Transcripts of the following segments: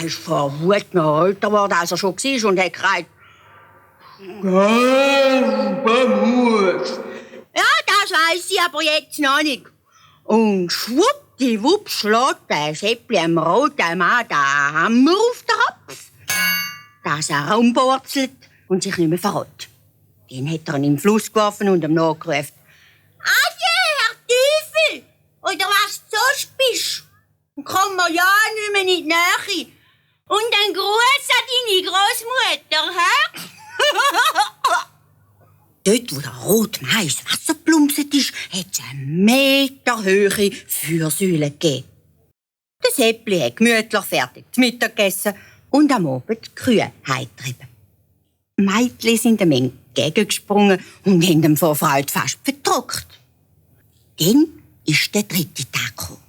Er ist vor Wut noch älter geworden, als er schon war und hat gesagt: «Gaspermus!» Ja, das weiss ich aber jetzt noch nicht. Und schwuppdiwupp schlägt der Seppli einem roten Mann den Hammer auf den Kopf, dass er umwurzelt und sich nicht mehr verrät. Den hat er in den Fluss geworfen und ihm nachgerufen: «Ade, Herr Teufel! Oder was du sonst bist? Komm mir ja nicht mehr in die Nähe. Und ein Gruß an deine Großmutter, hä?» Dort, wo der rote Mais Wasser plumpset ist, hat es eine meterhohe Feuersäule gegeben. Der Seppli hat gemütlich fertig zu Mittag gegessen und am Abend die Kühe heimgetrieben. Die Mädchen sind ihm entgegengesprungen und haben ihm vor Freude fast verdruckt. Dann ist der 3. Tag gekommen.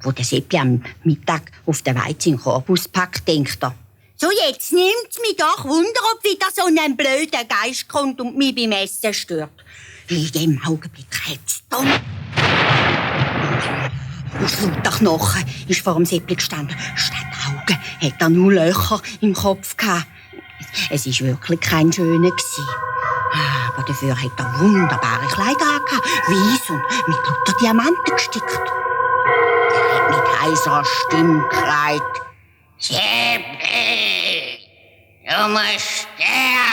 Wo der Seppli am Mittag auf den Weizen in den Korb auspackt, denkt er: «So, jetzt nimmt's mich doch Wunder, ob wieder so ein blöder Geist kommt und mich beim Essen stört.» In dem Augenblick hat's dumm. Aus lauter Knochen ist vor dem Seppli gestanden. Statt Augen hat er nur Löcher im Kopf gehabt. Es war wirklich kein schöner. Aber dafür hat er wunderbare Kleider angehabt, weiss und mit lauter Diamanten gestickt. Er hat mit heiser Stimme gesagt: «Seppli, du musst sterben!»